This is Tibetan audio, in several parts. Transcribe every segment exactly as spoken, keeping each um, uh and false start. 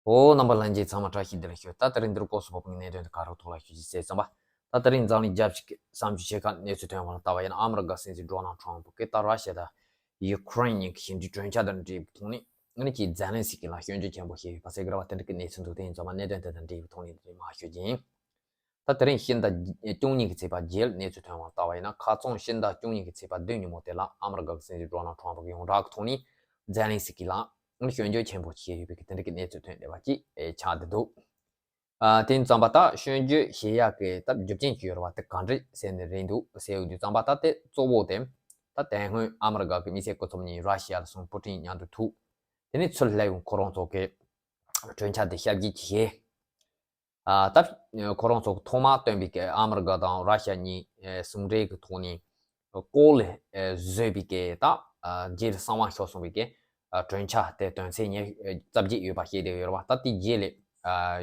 ཨོ། རྣམ་པ་ལྷན་རྒྱས་ཚང་མ་བཀྲ་ཤིས་བདེ་ལེགས་ཞུ། ད་དེ་རིང་འདིར་སྐོར་སུ་བབས་པའི་གནད་དོན་དེ་ག་རེ་ཐོག་ལ་ཞུ་རྒྱུ་ཟེར་ཙམ་པ། ད་དེ་རིང་འཛམ་གླིང་རྒྱབ་ཞིག་གི་བསམ་ཚུལ་ཆེ་ཁག་གནས་ཚུལ་ཐོན་བ་ལ་ལྟ་བ་ཡིན་ན། ཨ་མི་རི་ཀ་སྲིད་འཛིན་ཌོ་ནལ་ཊམ་ཕུ་གིས་ད་ར་ཤི་ཡ་དང་ཡུ་ཀེ་རེན་གཉིས་ཀྱི་ཞི་འགྲིག་གྲོས་འཆར་དང་འབྲེལ་བའི་ཐོག་ནས། ཨ་ནི་ཅིག་ཛེ་ལན་སི་ཀི་ལ་སྐྱོན་བརྗོད་ཆེན་པོ་བྱས་ཡོད་པ་ཟེར་གི་རེད་བ། དེ་འདྲ་གི་གནས་ཚུལ་འདུག་དེ་ཡིན་ཙང་མ་གནད་དོན་དེ་དང་འབྲེལ་བའི་ཐོག་ནས་མར་ཞུ་རྒྱུ་ཡིན། ད་དེ་རིང་ཕྱི་ཟླ་བཅུ་གཉིས་ཀྱི་ཚེས་པ་བརྒྱད་གནས་ཚུལ་ཐོན་བ་ལྟ་བ་ཡིན་ན། ཁ་རྩང་ཕྱི་ཟླ་བཅུ་གཉིས་ཀྱི་ཚེས་པ་བདུན་ཉིན་མོ་དེ་ལ་ཨ་མི་རི་ཀ་གི་སྲིད་འཛིན་ཌོ་ནལ་ཊམ་ཕུ་གིས་ཡོངས་གྲགས་ཀྱི་ཐོག་ནས་ཛེ་ལན་སི་ཀི་ལ་སྐྱོན་བརྗོད་ཆེན་པོ་བྱས་ཡོད་པའི་དེ་འདྲ་གི་གནས་ཚུལ་ཐོན་བསྡད་པ་ཅིག་ཆགས་བསྡད་འདུག་ཨ། དེ་ཙམ་པ་ད་སྐྱོན་བརྗོད་བྱེད་ཡག་གི་ད་རྒྱུ་རྐྱེན་ཅིག་ཡོད་རེད་བ། དེ་ག་འདྲ་ཟེར་ནས་རེད་འདུག་ཟེར་ཡོང་དུས་ཙམ་པ། ད་དེ་གཙོ་བོ་དེ་ད་དེ་སྔོན་ཨ་མི་རི་ཀ་གི་དམིགས་བསལ་སྐུ་ཚབ་གཉིས་ར་ཤི་ཡ་ལ་སོང་། པུ་ཏིན་མཉམ་དུ་ཐུག་དེ་ནས་ཚུར་སླེབས་ཡོང་། ཁོ་རང་ཚོ་གི་གྲོས་འཆར་དེ་ཞིབ་བརྗོད་བྱས། ཨ། ད་ཁོ་རང་ཚོ་ཐོག་མར་བཏོན་པའི་གི་ཨ་མི་རི་ཀ་དང་ར་ཤི་ཡ་གཉིས་ཟུང་འབྲེལ་གྱི་ཐོག་ནས་བཀོད་ལས་བཟོས་པའི་གི་ད་རྗེས་ལ་གསང་བ་ཤོར་སོང་བའི་གི་གྲོས་འཆར་དེ་དོན་ཚན་ཉེར་བརྒྱད་ཡོད་པ་བཤད་བསྡད་ཡོད་རེད་བ། ད་དེའི་རྗེས་ལ་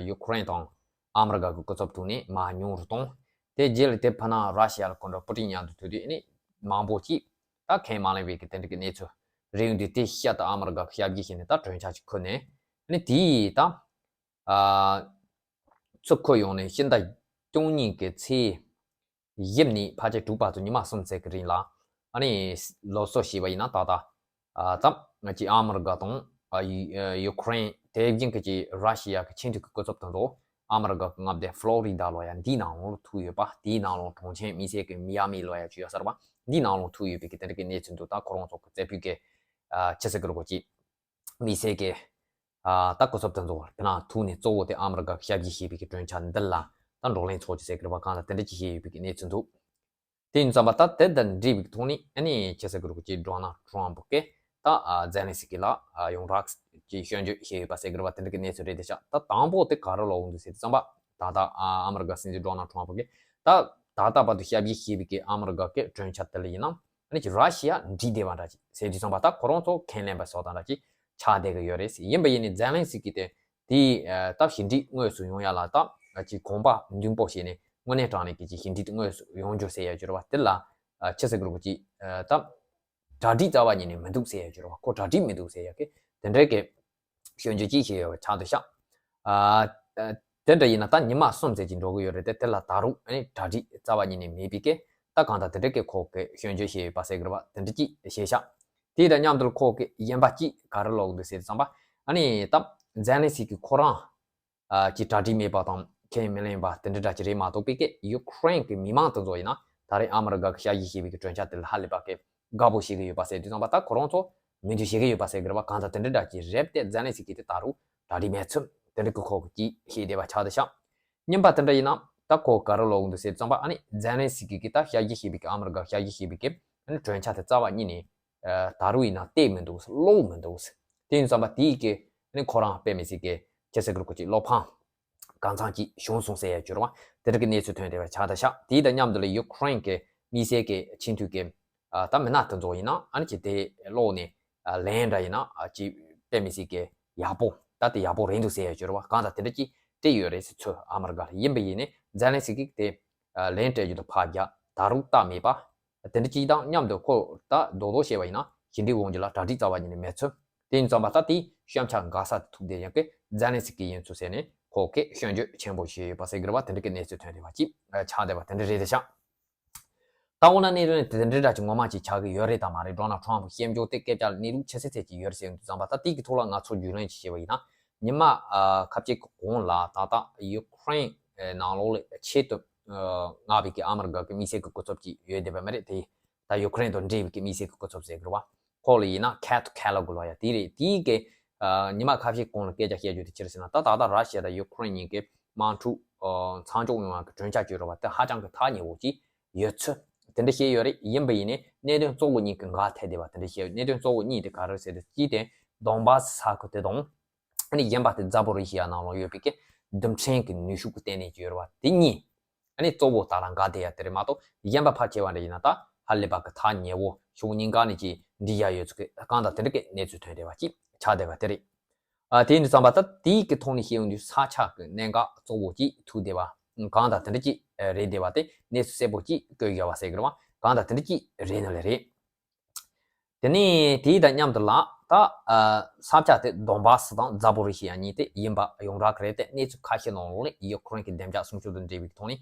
ཡུ་ཀེ་རེན་དང་ཨ་མི་རི་ཀ་གི་སྐུ་ཚབ་ཐུག་ནས་མར་ཉུང་རུ་གཏོང་། དེ་རྗེས་ལ་དེ་ཕར་ནང་ར་ཤི་ཡ་ལ་སྐུ་མགྲོན་པུ་ཏིན་མཉམ་དུ་ཐུག་དུས་ཨ་ནི་མང་པོ་ཅིག་ད་ཁས་མ་ལེན་པའི་གི་དེ་འདྲ་གི་གནས་ཚུལ་རེད་ཡོང་དུས། དེ་ཤ་ད་ཨ་མི་རི་ཀ་གི་ཞབས་ཕྱི་བྱས་ནས་ད་གྲོས་འཆར་ཅིག་ཁུར་ནས། ཨ་ནི་དེ་ད། ཨ། ཚུར་ཁུར་ཡོང་ནས་ཕྱི་ཟླ་བཅུ་གཉིས་ཀྱི་ཚེས་བཞི་ནས་ཕལ་ཆེར་དྲུག་བར་དུ་ཉི་མ་གསུམ་ཙམ་གྱི་རིང་ལ། ཨ་ནི་ལོ་སོ་བྱས་པ་ཡིན་ན། ད་ལྟ་ཨ་ཙམ་ང་ཅིག་ཨ་མི་རི་ཀ་དང་ཨ་ཡུ་ཡུ་ཀེ་རེན། དེ་བཞིན་གྱི་ཅིག་ར་ཤི་ཡ་གི་ཆེས་མཐོའི་གི་སྐུ་ཚབ་དེ་ཚོ་ཨ་མི་རི་ཀ་གི་མངའ་སྡེ་ཕློ་རི་ཌ་ལབ་ཡ་འདིའི་ནང་ལོགས་ལ་ཐུག་ཡོད་པ། དེའི་ནང་ལོགས་གྲོང་ཁྱེར་དམིགས་བསལ་གྱི་མི་ཡ་མི་ལབ་ཡ་ཅིག་ཡོད་ས་རེད་བ། འདིའི་ནང་ལོགས་ཐུག་ཡོད་པའི་གི་དེ་འདྲ་གི་གནས་ཚུལ་འདུག་ད་ཁོ་རང་ཚོ་གི་རྩེ་ཕུད་ཀྱི་ཨ་ཕྱི་སྲིད་ཀྱི་རོགས་ཀྱི་དམིགས་བསལ་གྱི་ཨ་ད་སྐུ་ཚབ་དེ་ཚོ་དེ་ནང་ཐུག་ནས་གཙོ་བོ་དེ་ཨ་མི་རི་ཀ་གི་ཞབས་ཕྱི་བྱེད་པའི་གི་གྲོས་འཆར་འདི་ལ་ད་བགྲོ་གླེང་ཚོགས་ཀྱི་ཟེར་གི་རེད་བ། གང་ལྟར་དེ་འདྲ་ཅིག་བྱས་ཡོད་པའི་གི་གནས་ཚུལ་འདུག་དེ་ཡིན་ཙམ་པ་ད་དེ་དང་འབྲེལ་བའི་ཐོག་ནས་ཨ་ནི་ཕྱི་སྲིད་ཀྱི་རོགས་ཀྱི་ཌོ་ནལ་ཊམ་ཕུ་གིས་ད་ཨ་ཛེ་ལན་སི་ཀི་ལ་ཨ་ཡོངས་གྲགས་ཀྱི་སྐྱོན་བརྗོད་བྱས་ཡོད་པ་ཟེར་གི་རེད་བ། དེ་འདྲ་གི་གནས་ཚུལ་རེད་བསྡད་ཤག་ད་དང་པོ་དེ་ག་རེ་ལབ་ཡོང་འདུག་ཟེར་དུས་ཙམ་པ། ད་ལྟ་ཨ་ཨ་མི་རི་ཀ་སྲིད་འཛིན་ཌོ་ནལ་ཊམ་ཕུ་གིས་ད་ད་ལྟ་བར་དུ་ཞབས་ཕྱི་བྱས་པའི་གི་ཨ་མི་རི་ཀ་གི་གྲོས་འཆར་དེ་ལ་ཡིན་ན། ཨ་ནི་ཅིག་ར་ཤི་ཡ་འགྲིག་བསྡད་པ་འདྲ་ཅིག་ཟེར་དུས་ཙམ་པ། ད་ཁོ་རང་ཚོ་ཁས་ལེན་པ་སོགས་དང་འདྲ་ཅིག་ཆགས་བསྡད་ཀྱི་ཡོད་རེད་ཟེར། ཡིན་པ་ཡིན་ནའི་ཛེ་ལན་སི་ཀི་དེ་དེའི་ཨ་ད་ཞི་འགྲིག་དངོས་སུ་ཡོང་ཡ་ལ་ད་ཅིག་གོམ་པ་མདུན་སྤོ་བྱས་ནས་དངོས་གནས་དྲང་གནས་ཀྱི་ཅིག་ཞི་འགྲིག་དངོས་སུ་ཡོང་རྒྱུ་ཟེར་ཡ་ཅིག་ཡོད་རེད་བ། དེ་ལ་ཨ་ཕྱི་སྲིད་ཀྱི་རོགས་ཀྱི་ཨ་ད་གྲ་སྒྲིག་རྩ་བ་ཉིད་ནས་མི་འདུག་ཟེར་ཡ་ཅིག་ཡོད་རེད་བ། ཁོ་གྲ་སྒྲིག་མི་འདུག་ཟེར་ཡ་གི་དེ་འདྲའི་གི་སྐྱོན་བརྗོད་ཅིག་བྱས་ཡོད་པ་ཆགས་འདུག་ཤག་ཨ་ཨ་དེ་འདྲ་ཡིན་ན་ད་ཉི་མ་གསུམ་ཙམ་ཅིག་འགྲོ་གི་ཡོད་རེད་དེ། དེ་ལ་ད་རུང་ཨ་ནི་གྲ་སྒྲིག་རྩ་བ་ཉིད་ནས་མེད་པའི་གི་ད་གང་ལྟར་དེ་འདྲ་གི་ཁོ་གི་སྐྱོན་བརྗོད་བྱས་ཡོད་པ་ཟེར་གི་རེད་བ། དེ་འདྲ་ཅིག་བྱས་ཤག་དེ་དང་མཉམ་དུ་ཁོ་གི་གཞན་པ་ཅིག་ག་རེ་ལབ་འདུག་ཟེར་དུས་ཙམ་པ། ཨ་ནི་ད་ཛེ་ལན་སི་ཀི་ཁོ་རང་ཨ་ཅིག་གྲ་སྒྲིག་མེད་པ་དང་ཁས་མི་ལེན་པ་དེ་འདྲ་འདྲ་ཅིག་རེད་མ་གཏོགས་པའི་གི་ཡུ་ཀེ་རེན་གི་མི་མང་དེ་ཚོ་ཡིན་ན་ད་རེས་ཨ་མི་རི་ཀ་གི་ཞབས་ཕྱི་བྱས་པའི་གི་གྲོས་འཆར་དེ་ལ་ཧ་ལས་པ་གི་དགའ་པོ་བྱེད་ཀྱི་ཡོད་པ་ཟེར་དུས་ཙམ་པ། ད་ཁོ་རང་ཚོ་མོས་མཐུན་བྱེད་ཀྱི་ཡོད་པ་ཟེར་གི་རེད་བ། གང་ལྟར་དེ་འདྲ་འདྲ་ཅིག་རེད་དེ། ཛེ་ལན་སི་ཀི་དེ་ད་རུང་གྲ་སྒྲིག་མེད་ཚུལ་དེ་འདྲ་གི་ཁོ་གིས་ཅིག་བཤད་བསྡད་པ་ཆགས་བསྡད་ཤག་གཉིས་པ་དེ་འདྲ་ཡིན་ན་ད་ཁོ་ག་རེ་ལབ་འདུག་ཟེར་དུས་ཙམ་པ། ཨ་ནི་ཛེ་ལན་སི་ཀི་གིས་ད་ཞབས་ཕྱི་བྱས་པའི་གི་ཨ་མི་རི་ཀ་ཞབས་ཕྱི་བྱས་པའི་གི་ཨ་ནི་གྲོས་འཆར་དེ་རྩ་བ་ཉིད་ནས་ཨ་ད་རུང་ཡིན་ན་བལྟས་མི་འདུག་ཀློག་མི་འདུག་དེ་ཡིན་ཙམ་པ་དེའི་གི་ཨ་ནི་ཁོ་རང་དཔེ་མི་སྲིད་གི་ཁྱེད་ཚོ་གི་རུ་ཀུ་ཅིག་བློ་ཕམ་གང་འཚམ་ཅིག་བྱུང་སོང་ཟེར་ཡ་ཅིག་ཡོད་རེད་བ། དེ་འདྲ་གི་གནས་ཚུལ་ཐོན་བསྡད་པ་ཆགས་བསྡད་ཤག་དེ་དང་མཉམ་དུ་ལ་ཡུ་ཀེ་རེན་གི་དམིགས་བསལ་གི་ཆེས་མཐོའི་གི་ཨ་ད་མི་སྣ་དེ་ཚོ་ཡིན་ན་ཨ་ནི་ཅིག་དེ་ཀློག་ནས་ཨ་ལན་འདྲ་ཡིན་ན་ཨ་ཅིག་དཔེ་མི་སྲིད་གི་ཡག་པོ། ད་དེ་ཡག་པོ་རེད་འདུག་ཟེར་ཡ་ཅིག་ཡོད་རེད་བ། གང་ལྟར་དེ་འདྲ་ཅིག་སྤྲད་ཡོད་རེད་ཟེར། ཚུར་ཨ་མི་རི་ཀ་ལ། ཡིན་པ་ཡིན་ནའི་ཛེ་ལན་སི་ཀི་དེ་ཨ་ལན་སྤྲད་རྒྱུ་དང་ཕར་རྒྱག་ད་རུང་ལྟ་མེད་པ། དེ་འདྲ་ཅིག་དང་མཉམ་དུ་ཁོ་ད་རྡོག་རྡོག་བཤད་པ་ཡིན་ན་ཞི་འགྲིག་ཡོང་རྒྱུ་ལ་གྲ་སྒྲིག་རྩ་བ་ཉིད་ནས་མེད་ཚུལ། དེ་ཡིན་ཙམ་པ་ད་དེ་གཤམ་འཆར་འགག་ས་དེ་ཐུག་བསྡད་ཡོད་གི་ཛེ་ལན་སི་ཀི་ཡིན་ཚུལ་ཟེར་ནས་ཁོ་གིས་སྐྱོན་བརྗོད་ཆེན་པོ་བྱས་ཡོད་པ་ཟེར་གི་རེད་བ། དེ་འདྲ་གི་གནས་ཚུལ་ཐོན་བསྡད་པ་ཅིག་ཆགས་བསྡད་པ་དེ་འདྲ་རེད་བསྡད་ཤག་ད་འོ་ན་གནད་དོན་དེ་འདྲ་འདྲ་ཅིག་ངོ་མ་ཅིག་ཆགས་ཀྱི་ཡོད་རེད་དམ་མ་རེད། ཌོ་ནལ་ཊམ་ཕུ་སྐྱོན་བརྗོད་དེ་སྐད་ཆ་ལ་གནས་ལུགས་ཆེ་ཚད་ཚད་ཅིག་ཡོད་རེད་ཟེར་ཡོང་དུས་ཙམ་པ། ད་དེ་གི་ཐོག་ལ་ང་ཚོ་རྒྱུས་ལོན་ཅིག་བྱས་པ་ཡིན་ན། ཉི་མ་ཨ་ཁ་ཤས་ཀྱི་གོང་ལ་ད་ལྟ་ཡུ་ཀེ་རེན་ནང་ལོགས་ལ་ཆེད་དུ་ཨ་མངགས་པའི་གི་ཨ་མི་རི་ཀ་གི་དམིགས་བསལ་གྱི་སྐུ་ཚབ་ཅིག་ཡོད་བསྡད་པ་མ་རེད་དེ། ད་ཡུ་ཀེ་རེན་དང་འབྲེལ་བའི་གི་དམིགས་བསལ་གྱི་སྐུ་ཚབ་ཟེར་གི་རེད་བ། ཁོ་ལ་ཡིན་ན་ཁེ་ཐི་ཁེ་ལོ་གྷི་ལབ་ཡ་དེ་རེད། དེའི་གི་ཨ་ཉི་མ་ཁ་ཤས་གོང་ལ་སྐད་ཆ་བཤད་རྒྱུ་དེ་ཅི་རེད་ཟེར་ན། ད་ད་ལྟ་ར་ཤི་ཡ་དང་ཡུ་ཀེ་རེན་གཉིས་ཀྱི་དམག་འཁྲུག་ཨ་མཚམས་འཇོག་ཡོང་བ་གི་གྲོས་འཆར་ཅིག་ཡོད་རེད་བ། དེ་ཧ་ཅང་གི་ཐག་ཉེ་བོ་ཅིག་ཡོད་ཚུལ་དེ་འདྲ་བཤད་ཡོད་རེད། ཡིན་པ་ཡིན་ནའི་གནད་དོན་གཙོ་བོ་གཉིས་ཀྱི་འགག་ཐལ་བསྡད་པ་དེ་འདྲ་བཤད་ཡོད། གནད་དོན་གཙོ་བོ་གཉིས་དེ་ག་རེ་ཟེར་དུས། གཅིག་དེ་དོན་བཱ་སི་ས་ཁུལ་དེ་དང་། ཨ་ནི་གཞན་པ་དེ་ཛ་པོ་རི་ཞི་ཡ་ནང་ལོགས་ཡོད་པའི་གི་རྡུལ་ཕྲན་གྱི་ནུས་ཤུགས་ཀྱི་ལྟེ་གནས་ཅིག་ཡོད་རེད་བ། དེ་གཉིས་ཨ་ནི་གཙོ་བོ་ད་ལ་འགག་བསྡད་ཡ་དེ་རེད་མ་གཏོགས། གཞན་པ་ཕལ་ཆེ་བ་འདྲ་ཡིན་ན་ད་ཧ་ལས་པ་གི་ཐག་ཉེ་བོ། ཕྱོགས་གཉིས་ཀ་ནས་ཅིག་འགྲིག་ཡ་ཡོད་ཚུལ་གྱི་གང་ལྟར་དེ་འདྲ་གི་གནས་ཚུལ་ཐོན་བསྡད་པ་ཅིག་ཆགས་བསྡད་པ་དེ་རེད། ཨ་དེ་ཡིན་དུས་ཙམ་པ་ད་དེའི་གི་ཐོག་ནས་བཤད་ཡོང་དུས་ས་ཆ་གི་གནད་འགག་གཙོ་བོ་ཅིག་ཐུག་བསྡད་པ། གང་ལྟར་དེ་འདྲ་ཅིག་རེད་བསྡད་པ་དེ་གནས་ཚུལ་གསལ་པོ་ཅིག་བཀོད་ཡོད་པ་ཟེར་གི་རེད་བ། གང་ལྟར་དེ་འདྲ་ཅིག་རེད་ནི་ལས་རེད། དེ་ནས་དེའི་དང་མཉམ་དུ་ལ་ད་ས་ཆ་དེ་དོན་བཱ་སི་དང་ཛ་པོ་རི་ཤི་ཡ་གཉིས་དེ་ཡིན་པ་ཡོངས་གྲགས་རེད་དེ། གནས་ཚུལ་ཁ་ཤས་ནང་ལོགས་ནས་ཡུ་ཁུ་རེན་གྱི་བདེ་འཇགས་སྲུང་སྐྱོབ་དང་འབྲེལ་བའི་ཐོག་ནས་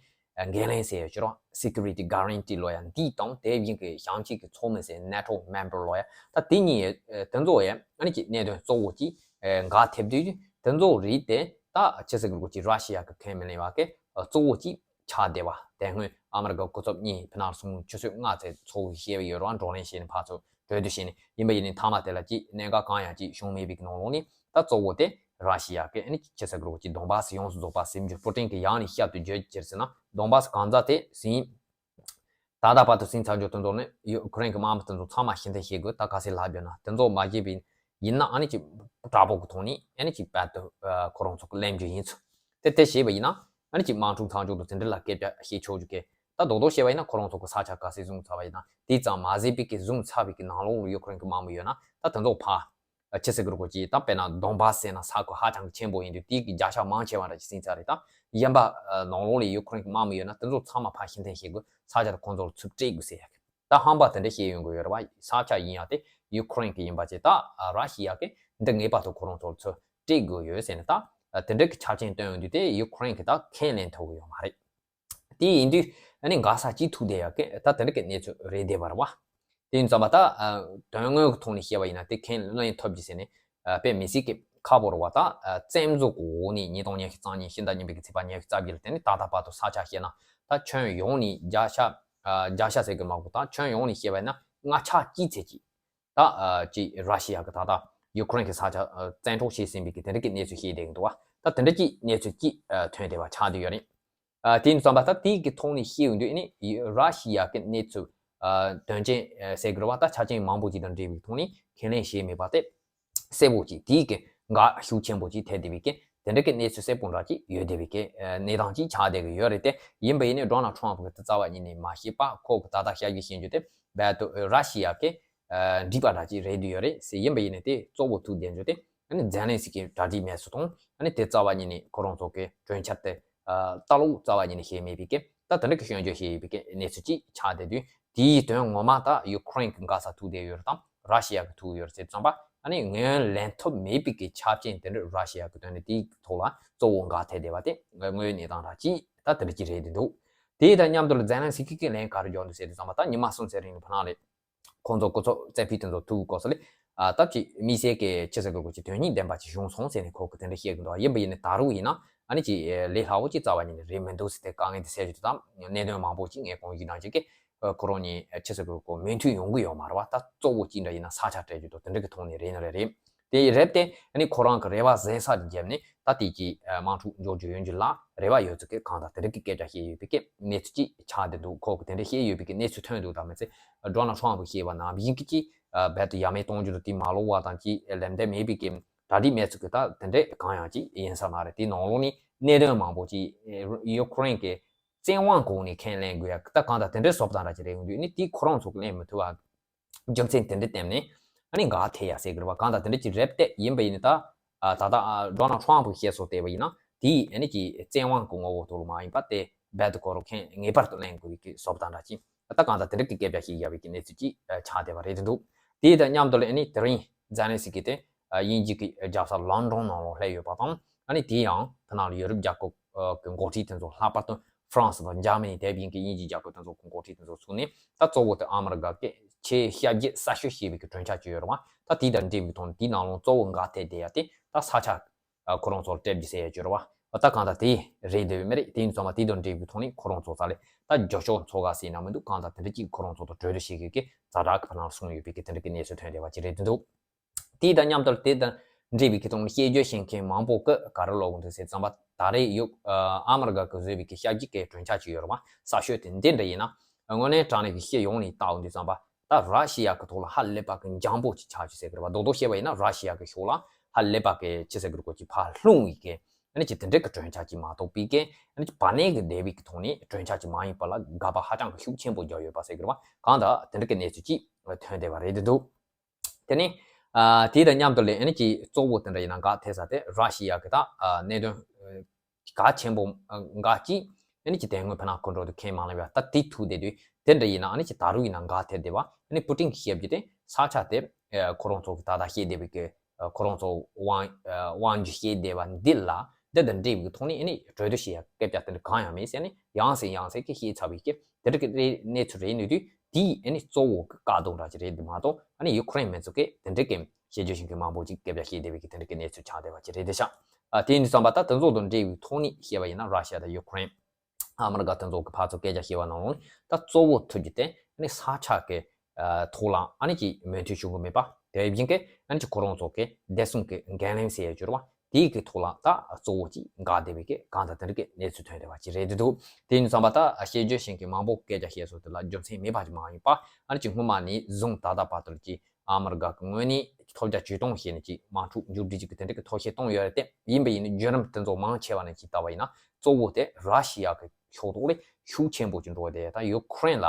འགན་ལེན་ཟེར་ཡ་ཅི་རོ་སི་ཀུ་རི་ཊི་གྷ་རན་ཊི་ལོ་ཡ་འདི་དང་དེ་བཞིན་གྱི་བྱང་ཕྱོགས་ཀྱི་ཚོགས་མི་ཟེར་ནེ་ཊོ་མེམ་བར་ལོ་ཡ་ད་དེ་གཉིས་དེ་ཚོ་ཡ་ཨ་ནི་ཀྱི་གནད་དོན་གཙོ་བོ་ཅིག་འགག་ཐེབས་དུས་དེ་ཚོ་རིགས་དེ་ད་ཕྱི་སྲིད་ཀྱི་སྒོ་ཅིག་ར་ཤི་ཡ་གི་ཁས་མི་ལེན་པ་གི་གཙོ་བོ་ཅིག་ཆགས་བསྡད་པ་དེ་སྔོན་ཨ་མི་རི་ཀ་སྐུ་ཚབ་གཉིས་ཕི་ནར་སོང་ཆུ་ཚོད་ལྔ་ཙམ་ཚོགས་བཞེས་པ་ཡོད་རུང་བགྲོ་གླེང་བྱས་ནས་ཕར་ཚུར་གྲོས་བསྡུར་བྱས་ནས་ཡིན་པ་ཡིན་ནའི་མཐའ་མ་དེ་ལ་ཅིག་གནད་འགག་གང་ཡང་ཅིག་བྱུང་མེད་པའི་ནང་ལོགས་ནས་ད་གཙོ་བོ་དེ་ར་ཤི་ཡ་གི་ཨ་ནི་ཕྱི་སྲིད་ཀྱི་སྒོ་ཅིག་དོན་བཱ་སི་ཡོངས་སུ་རྫོགས་པ་ཟིན་རྒྱུ་པུ་ཏིན་གྱི་ཡང་ནས་བཤད་དུ་བརྗོད་ཀྱི་རེད་ཟེར་ན་དོན་བཱ་སི་གང་ཟག་དེ་ཟིན། ད་ལྟ་བར་དུ་ཟིན་ཚར་རྒྱུ་དེ་ཚོ་ནི་ཡུ་ཁུ་རེན་གྱི་དམག་མི་དེ་ཚོ་ཚང་མ་ཤི་འཐེན་བྱེད་དགོས། ད་ག་ཚད་ལབ་ཡོད་ན་དེ་ཚོ་མ་བྱས་པའི་ཡིན་ན་ཨ་ནི་ཅིག་དྲག་པོ་གི་ཐོག་ནས་ཨ་ནི་ཅིག་བར་དུ་ཁོ་རང་ཚོ་གི་ལེན་རྒྱུ་ཡིན་ཚུལ་དེ་དེ་བྱས་པ་ཡིན་ན་ཨ་ནི་ཅིག་དམག་འཁྲུག་ཚང་ཆུང་དུ་དེ་འདྲ་ལ་སྐད་ཆ་བཤད་ཆོག་རྒྱུ་གི་ད་རྡོག་རྡོག་བཤད་པ་ཡིན་ན་ཁོ་རང་ཚོ་གི་ས་ཆ་ག་ཚད་བཟུང་ཚར་བ་ཡིན་ན་དེ་ཙམ་མ་ཟིན་པའི་གི་བཟུང་ཚར་བའི་གི་ནང་ལོགས་ལ་ཡུ་ཁུ་རེན་གྱི་དམག་མི་ཡོད་ན་ད་དེ་ཚོ་ཕར། ཕྱི་སྲིད་ཀྱི་རུ་ཁག་ཅིག་ད་དཔེར་ན་དོན་བཱ་སི་ཟེར་ན་ས་ཁུལ་ཧ་ཅང་གི་ཆེན་པོ་ཡིན་དུས་དེའི་གི་བརྒྱ་ཆ་མང་ཆེ་བ་འདྲ་ཅིག་ཟིན་ཚར་རེད། ད་གཞན་པ་ནང་ལོགས་ལ་ཡུ་ཁུ་རེན་གྱི་དམག་མི་ཡོད་ན་དེ་ཚོ་ཚང་མ་ཕར་ཕྱིར་འཐེན་བྱེད་དགོས། ས་ཆ་དེ་ཁོང་ཚོར་ཚུར་སྤྲད་དགོས་ཟེར་ཡ་གི་ད་ཧམ་པ་དེ་འདྲ་བཤད་ཡོང་གི་ཡོད་རེད་བ། ས་ཆ་ཡིན་ཡང་དེ་ཡུ་ཁུ་རེན་གྱི་ཡིན་པ་བྱས་ད་ར་ཤི་ཡ་གི་འདི་ངེས་པར་དུ་ཁོ་རང་ཚོར་ཚུར་སྤྲད་དགོས་ཡོད་ཟེར་ནས་ད་དེ་འདྲ་གི་ཆ་རྐྱེན་བཏོན་ཡོང་དུས་དེ་ཡུ་ཁུ་རེན་གྱི་ད་ཁས་ལེན་ཐུབ་ཀྱི་ཡོད་མ་རེད། དེ་ཡིན་དུས་ཨ་ནི་འགག་ས་གཅིག་ཐུག་བསྡད་ཡག་གི་ད་དེ་འདྲ་གི་གནས་ཚུལ་རེད་བསྡད་པ་རེད་བ། དེ་ཡིན་ཙང་མ་ད་དོན་དངོས་ཀྱི་ཐོག་ནས་བཤད་པ་ཡིན་ན་དེ་ཁས་ལེན་ཐུབ་ཀྱི་ཟེར་ནས་དཔེ་མི་སྲིད་ཀྱི་ཁག་པོ་རེད་བ། ད་བཙན་འཛུལ་གྱི་འོག་ནས་ཉིས་སྟོང་ཉི་ཤུ་རྩ་གཉིས་ཕྱི་ཟླ་གཉིས་པའི་གི་ཚེས་པ་ཉི་ཤུ་རྩ་བརྒྱད་ལ་དེ་ནས་ད་ལྟ་བར་དུ་ས་ཆ་བཤད་ན་ད་ཁྱོན་ཡོངས་ནས་བརྒྱ་ཆ་བརྒྱ་ཆ་ཟེར་གི་མ་གོ་ད་ཁྱོན་ཡོངས་ནས་བཤད་པ་ཡིན་ན་ལྔ་ཆ་གཅིག་ཚད་ཀྱི་ད་ཅིག་ར་ཤི་ཡ་གི་ད་ལྟ་ཡུ་ཁུ་རེན་གྱི་ས་ཆ་བཙན་འཕྲོག་བྱས་ཟིན་པའི་གི་དེ་འདྲ་གི་གནས་ཚུལ་བཤད་བསྡད་གི་འདུག་བ། ད་དེ་འདྲ་གི་གནས་ཚུལ་གཅིག་ཐོན་བསྡད་པ་ཆགས་བསྡད་ཡོད་རེད། དེ་ཡིན་ཙང་མ་ད་དེ་གི་ཐོག་ནས་བཤད་ཡོང་དུས་ནི་ར་ཤི་ཡ་གི་གནས་ཚུལ་དོན་རྐྱེན་ཟེར་གི་རེད་བ། ད་ཆ་རྐྱེན་མང་པོ་ཅིག་དང་འབྲེལ་བའི་ཐོག་ནས་ཁས་ལེན་བྱས་མེད་པ་དེ་གསལ་པོ་ཅིག་དེའི་གི་འགག་ཤུགས་ཆེན་པོ་ཅིག་ཐེབས་བསྡད་པའི་གི་དེ་འདྲ་གི་གནས་ཚུལ་གསལ་པོ་འདྲ་ཅིག་ཡོད་བསྡད་པའི་གི་གནས་སྟངས་ཅིག་ཆགས་བསྡད་གི་ཡོད་རེད་དེ། ཡིན་པ་ཡིན་ནའི་ཌོ་ནལ་ཊམ་གི་དེ་རྩ་བ་ཉིད་ནས་མ་ཤེས་པ་ཁོ་གི་ད་ལྟ་བཤད་རྒྱུ་བཤད་རྒྱུ་དེ་རྦད་དེ་ར་ཤི་ཡ་གི་འགྲིག་པ་འདྲ་ཅིག་རེད་འདུག་ཡོད་རེད་ཟེར། ཡིན་པ་ཡིན་ནའི་དེ་གཙོ་བོ་ཐུག་བསྡད་རྒྱུ་དེ་ཨ་ནི་ཛེ་ལན་སི་ཀི་གྲ་སྒྲིག་མེད་ཚུལ་དང་ཨ་ནི་དེ་རྩ་བ་ཉིད་ནས་ཁོ་རང་ཚོ་གི་གྲོས་འཆར་དེ་ལྟ་ལོག་རྩ་བ་ཉིད་ནས་བྱས་མེད་པའི་གི་ད་དེ་འདྲ་གི་སྐྱོན་བརྗོད་བྱས་ཡོད་པའི་གི་གནས་ཚུལ་ཅིག་ཆགས་བསྡད་དུས་དེའི་དོན་ངོ་མ་ད་ཡུ་ཁུ་རེན་གི་འགག་ས་ཐུག་བསྡད་ཡོད་རེད་དང་ར་ཤི་ཡ་གི་ཐུག་ཡོད་རེད་ཟེར་ཙམ་པ་ཨ་ནི་ངོས་ལེན་ཐུབ་མེད་པའི་གི་ཆ་རྐྱེན་དེ་འདྲ་ར་ཤི་ཡ་གི་དོན་ནི་དེའི་ཐོག་ལ་གཙོ་བོ་འགག་ཐེབས་བསྡད་པ་དེ་དངོས་ཡོད་གནས་སྟངས་འདྲ་ཅིག་ད་དེ་འདྲ་ཅིག་རེད་བསྡད་འདུག་དེ་དང་མཉམ་དུ་ལ་ཛེ་ལན་སི་ཀི་གི་ལན་ག་རེ་བརྒྱབ་འདུག་ཟེར་དུས་ཙམ་པ་ད་ཉི་མ་གསུམ་ཙམ་རིང་ལ་ཕ་ནང་ལ། ཁོང་ཚོ་སྐུ་ཚབ་རྩེ་ཕུད་དེ་ཚོ་ཐུག་གོ་ས་ལས། ཨ་སྟབས་ཀྱིས་དམིགས་བསལ་གྱི་ཕྱི་སྲིད་ཀྱི་སྐོར་གྱི་དོན་སྙིང་ལྡན་པ་ཅིག་བྱུང་སོང་ཟེར་ནས་ཁོ་གི་དེ་འདྲ་བཤད་གི་འདུག་ཡིན་པ་ཡིན་ནའི་ད་རུང་ཡིན་ན་ཨ་ནི་ཅིག་ལས་སླ་བོ་ཅིག་རྩ་བ་ཉིད་ནས་རེད་མི་འདུག་ཟེར་ཏེ་དཀའ་ངལ་དེ་སེལ་རྒྱུ་དང་གནད་དོན་མང་པོ་ཅིག་ངས་གོང་ཞུས་ནང་བཞིན་གྱི་ཁོ་རང་གཉིས་ཕྱི་སྲིད་ཀྱི་སྐོར་མོས་མཐུན་ཡོང་གི་ཡོད་མ་རེད་བ། ད་གཙོ་བོ་ཅིག་འདྲ་ཡིན་ན་ས་ཆ་སྤྲད་རྒྱུ་དང་དེ་འདྲ་གི་ཐོག་ནས་རེད་ན་རེད་རེད། དེ་རེད་དེ་ཨ་ནི་ཁོ་རང་གི་རེ་བ་གཟེངས་སར་བརྒྱབ་ནས་ད་དེ་གྱིས་དམག་འཁྲུག་འཇོག་རྒྱུ་ཡོང་རྒྱུ་ལ་རེ་བ་ཡོད་ཚུལ་གྱི་གང་ལྟར་དེ་འདྲ་གི་སྐད་ཆ་བཤད་ཡོད་པའི་གི་གནས་ཚུལ་ཅིག་ཆགས་བསྡད་འདུག་ཁོ་གི་དེ་འདྲ་བཤད་ཡོད་པའི་གི་གནས་ཚུལ་ཐོན་འདུག་ད་མི་ཚེ་ཌོ་ནལ་ཊམ་གྱིས་བཤད་པ་ནང་བཞིན་གྱི་ཅིག་རྦད་དེ་ཡ་མེད་གཏོང་རྒྱུ་དང་དེ་མ་ལོག་པ་དང་ཅིག་ལམ་སྟོན་མེད་པའི་གི་གྲ་སྒྲིག་མེད་ཚུལ་གྱི་ད་དེ་འདྲ་གང་ཡང་ཅིག་ཡིན་ས་མ་རེད། དེ་ནང་ལོགས་ནས་གནད་དོན་མང་པོ་ཅིག་ཡུ་ཁུ་རེན་གྱི་བཙན་དབང་གོང་ནས་ཁས་ལེན་དགོས་ཡ་ད་གང་ལྟར་དེ་འདྲའི་བཟོ་ལྟ་འདྲ་ཅིག་རེད་ཡོང་དུས་ནི་དེ་ཁོ་རང་ཚོ་གི་ལེན་མི་ཐུབ་པ་རྒྱུ་མཚན་དེ་འདྲ་བསྟན་ནས་ཨ་ནི་འགག་ཐེབས་ཡ་ཟེར་གི་རེད་བ། གང་ལྟར་དེ་འདྲ་ཅིག་རེད་དེ་ཡིན་པ་ཡིན་ན་ད་ད་ལྟ་ཌོ་ནལ་ཊམ་གྱིས་བཤད་སྲོལ་བལྟས་པ་ཡིན་ན་དེ་ཨ་ནི་ཅིག་བཙན་དབང་གི་ངོ་བོ་དེ་ལ་མ་ཡིན་པ་དེ་རྦད་དེ་ཁོ་རང་ཁས་ངེས་པར་དུ་ལེན་དགོས་པའི་གི་བཟོ་ལྟ་འདྲ་ཅིག་ད་གང་ལྟར་དེ་འདྲ་གི་སྐད་ཆ་ཞིག་བརྒྱབ་པའི་གི་གནས་ཚུལ་ཅིག་ཆགས་བསྡད་པ་རེད་འདུག་དེ་དང་མཉམ་དུ་ལ་ཨ་ནི་དེ་རིང་ཛེ་ལན་སི་ཀི་དེ་དབྱིན་ཇི་གི་རྒྱལ་ས་ལོན་ཌོན་ནང་ལ་སླེབས་ཡོད་པ་དང་ཨ་ནི་དེ་ཡང་ཕ་ནང་ལ་ཡོ་རོབ་རྒྱལ་ཁབ་གི་འགོ་ཁྲིད་དེ་ཚོ་ལྷག་པར་དུ་ཧྥ་རན་སི་དང་འཇར་མ་ནི་དེ་བཞིན་གྱི་དབྱིན་ཇིའི་རྒྱལ་ཁབ་དེ་ཚོ་གི་འགོ་ཁྲིད་དེ་ཚོ་ཚུགས་ནས་ད་གཙོ་བོ་དེ་ཨ་མི་རི་ཀ་གི་ཆེས་ཞབས་ཕྱི་གསར་ཤོས་བྱས་པའི་གི་གྲོས་འཆར་ཅིག་ཡོད་རེད་བ། ད་དེ་དང་འབྲེལ་བའི་ཐོག་ནས་དེའི་ནང་ལོགས་གཙོ་བོ་འགག་ཐེབས་བསྡད་ཡ་དེ་ད་ས་ཆ་ཁོ་རང་ཚོར་སྤྲད་རྒྱུ་ཟེར་ཡ་ཅིག་ཡོད་རེད་བ། ད་གང་ལྟར་དེ་རེད་འདོད་མི་རེད། དེ་ཡིན་ཙང་མ་དེ་དང་འབྲེལ་བའི་ཐོག་ནས་ཁོ་རང་ཚོ་ས་ལས་ད་རྒྱབ་སྐྱོར་འཚོལ་ག་ཟེར་ན་མི་འདུག་གང་ལྟར་དེ་འདྲ་ཅིག་ཁོ་རང་ཚོ་དང་གྲོས་བསྡུར་བྱེད་དགོས་ཀྱི་ཛ་དྲག་གི་ཕ་ནང་གསུངས་ཡོད་པའི་གི་དེ་འདྲ་གི་གནས་ཚུལ་ཐོན་བསྡད་པ་ཅིག་རེད་འདུག་དེ་དང་མཉམ་དུ་དེ་དང་འབྲེལ་བའི་གི་ཐོག་ནས་སྐྱོན་བརྗོད་བྱེད་མཁན་མང་པོ་གི་ག་རེ་ལབ་ཀྱི་འདུག་ཟེར་ཙམ་པ་ད་རེས་ཡོད་ཨ་མི་རི་ཀ་གི་བཟོས་པའི་གི་ཞབས་ཕྱི་གི་གྲོས་འཆར་ཅིག་ཡོད་རེད་བ། གསར་ཤོས་དེ་འདི་འདྲ་ཡིན་ན་དངོས་གནས་དྲང་གནས་ཀྱི་སྤྱི་ཡོངས་ནས་བལྟ་འོང་དུས་ཙམ་པ་ད་ར་ཤི་ཡ་གི་ཐོག་ལ་ཧ་ལས་པ་གི་འཇམ་པོ་ཅིག་ཆགས་ཀྱི་ཟེར་གི་རེད་བ། རྡོག་རྡོག་བཤད་པ་ཡིན་ན་ར་ཤི་ཡ་གི་ཕྱོགས་ལ་ཧ་ལས་པ་གི་ཅི་ཟེར་གི་རེད་གོ་ཅིག་ཕར་ལྷུང་བའི་གི་ཨ་ནི་ཅིག་དེ་འདྲ་གི་གྲོས་འཆར་ཅིག་མ་གཏོགས་པའི་གི་ཨ་ནི་ཅིག་བར་གནས་ཀྱི་འབྲེལ་བའི་གི་ཐོག་ནས་གྲོས་འཆར་ཅིག་མ་ཡིན་པ་ལ་དགག་པ་ཧ་ཅང་གི་ཤུགས་ཆེན་པོ་བརྒྱབ་ཡོད་པ་ཟེར་གི་རེད་བ། གང་ལྟར་དེ་འདྲ་གི་གནས་ཚུལ་ཅིག་ཐོན་བསྡད་པ་རེད་འདུག་དེ་ནས་ཨ་དེ་དང་མཉམ་དུ་ལས་ཨ་ནི་ཅིག་གཙོ་བོ་དེ་འདྲ་ཡིན་ན་འགག་ཐེབས་ས་དེ་ར་ཤི་ཡ་གི་ད་ཨ་གནད་དོན་གལ་ཆེན་པོ་འགའ་ཅིག་ཨ་ནི་ཅིག་དེ་སྔོན་ཕ་ནང་ཁོ་འགྲོ་དུ་ཁས་མ་ལེན་པ་ད་དེ་ཐུག་བསྡད་དུས་དེ་འདྲ་ཡིན་ན་ཨ་ནི་ཅིག་ད་རུང་ཡིན་ན་འགག་ཐེབས་བསྡད་པ་ཨ་ནི་པུ་ཏིན་གྱིས་བཤད་རྒྱུ་དེ་ ས་ཆ་དེ་ཁོ་རང་ཚོ་གི་ད་ལྟ་བཤད་བསྡད་པའི་གི་ཁོ་རང་ཚོ་དབང་དབང་སྒྱུར་བྱས་བསྡད་པ་འདི་ལ། འདི་དང་འབྲེལ་བའི་ཐོག་ནས་ཨ་ནི་གྲོས་བསྡུར་བྱེད་ཡ་སྐད་ཆ་དེ་འདྲ་གང་ཡང་མེད་ཟེར་ནས། ཡང་སེ་ཡང་སེ་གི་བཤད་ཚར་བའི་གི་དེ་འདྲ་གི་རེད། གནས་ཚུལ་རེད། ནུས་དུས་དེའི་ཨ་ནི་གཙོ་བོ་གི་བཀག་སྡོམ་འདྲ་ཅིག་རེད་འདི་མ་གཏོགས། ཨ་ནི་ཡུ་ཁུ་རེན་མི་ཚོ་གི་དེ་འདྲ་གི་བཤད་རྒྱུ་ཞིག་གི་མང་པོ་ཅིག་སྐད་ཆ་བཤད་བསྡད་པའི་གི་དེ་འདྲ་གི་གནས་ཚུལ་ཆགས་བསྡད་པ་ཅིག་རེད་དེ་ཤག་ཨ་དེ་ཡིན་དུས་ཙམ་པ་ད་དེ་ཚོ་དང་འབྲེལ་བའི་ཐོག་ནས་བཤད་པ་ཡིན་ན། ར་ཤི་ཡ་དང་ཡུ་ཁུ་རེན། ཨ་མི་རི་ཀ་དེ་ཚོ་གི་ཕར་ཚུར་སྐད་ཆ་བཤད་པ་ནང་ལོགས་ནས་ད་གཙོ་བོ་ཐུག་རྒྱུ་དེ་ཨ་ནི་ས་ཆ་གི་ཨ་ཐོག་ལ་ཨ་ནི་ཅིག་མོས་མཐུན་བྱུང་གི་མེད་པ། དེ་བཞིན་གི་ཨ་ནི་ཅིག་ཁོ་རང་ཚོ་གི་བདེ་སྲུང་གི་འགན་ལེན་ཟེར་ཡ་ཅིག་ཡོད་རེད་པ། དེའི་གི་ཐོག་ལ་ད་གཙོ་བོ་ཅིག་འགག་བསྡད་པའི་གི་གང་ལྟར་དེ་འདྲ་གི་གནས་ཚུལ་ཐོན་བསྡད་པ་ཅིག་རེད་འདུག་དེ་ཡིན་ཙམ་པ་ད་བཤད་རྒྱུ་ཞིག་གི་མང་པོ་སྐད་ཆ་བཤད་སོང་། དེ་ལ་རྒྱུ་མཚན་མེད་པ་ཅིག་མ་ཡིན་པ། ཨ་ནི་ཅིག་སྔོན་མ་ནས་བཟུང་ད་ལྟ་བར་དུ་ཅིག་ཨ་མི་རི་ཀ་གི་ངོས་ནས་ཐོལ་རྒྱག་ཇུས་གཏོང་བྱས་ནས་ཅིག་དམག་འཁྲུག་མཇུག་སྒྲིལ་ཅིག་གི་དེ་འདྲ་གི་ཐབས་ཤེས་བཏང་ཡོད་རེད་དེ། ཡིན་པ་ཡིན་ན་བརྒྱུད་རིམ་དེ་ཚོ་མང་ཆེ་བ་ནས་ཅིག་ལྟ་བ་ཡིན་ན། གཙོ་བོ་དེ་ར་ཤི་ཡ་གི་ཕྱོགས་གཏོགས་ལས་ཤུགས་ཆེན་པོ་ཅིག་འགྲོ་བ་དེ། ད་ཡུ་ཁུ་རེན་ལ་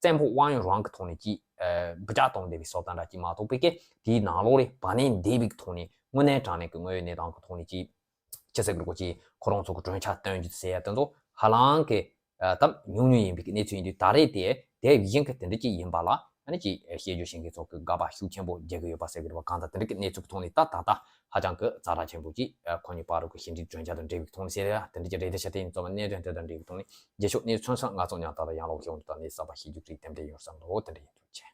བཙན་པོ་དབང་ཡོད་རང་གི་ཐོག་ནས་ཅིག་ཨ་འབུད་རྒྱག་གཏོང་བསྡད་པའི་བཟོ་ལྟ་འདྲ་ཅིག་མ་གཏོགས་པའི་གི་དེའི་ནང་ལོགས་ལས་བར་གནས་འདས་པའི་ཐོག་ནས་དངོས་གནས་དྲང་གནས་ཀྱི་དངོས་ཡོད་གནས་སྟངས་ཀྱི་ཐོག་ནས་ཅིག་ཅི་ཟེར་དགོས་ཀྱི་ཁོ་རང་ཚོ་གི་གྲོས་འཆར་བཏོན་རྒྱུ་ཟེར་ཡ་དེ་ཚོ་ཧ་ལམ་གི་ཨ་ད་ཉུང་ཉུང་ཡིན་པའི་གནས་ཚུལ་ཡིན་དུས། ད་རེས་དེ་དེ་བཞིན་གི་དེ་འདྲ་ཅིག་ཡིན་པ་ལ་ཨ་ནི་ཅིག་བཤད་རྒྱུ་ཞིག་གི་ཚོགས་ཀྱི་དགག་པ་ཤུགས་ཆེན་པོ་རྒྱག་གི་ཡོད་པ་ཟེར་གི་རེད་པ། གང་ལྟར་དེ་འདྲ་གི་གནས་ཚུལ་གྱི་ཐོག་ནས་ད་ད་ལྟ་ཧ་ཅང་གི་ཛ་དྲག་ཆེན་པོ་ཅིག་ཨ་ཁོ་གཉིས་བར་དུ་གི་ཞི་འགྲིག་གྲོས་འཆར་དང་འབྲེལ་བའི་ཐོག་ནས་ཟེར་ཡ་དེ་འདྲ་ཅིག་རེད་དེ་ཤག་དེ་ཡིན་ཙང་གནད་དོན་དེ་དང་འབྲེལ་བའི་ཐོག་ནས་རྗེས་ཕྱོགས་གནས་ཚུལ་ཚང་ང་ཚོ་མཉམ་དུ་ཡང་ལོག་ཤོག་འདུག་ད་ནས་གསར་པ་ཞིག་རྒྱུགས་རིགས་དེ་འདྲ་ཡོང་བསམ་འདུག་དེ་འདྲ་ཡིན་ཐུགས་རྗེ་ཆེ།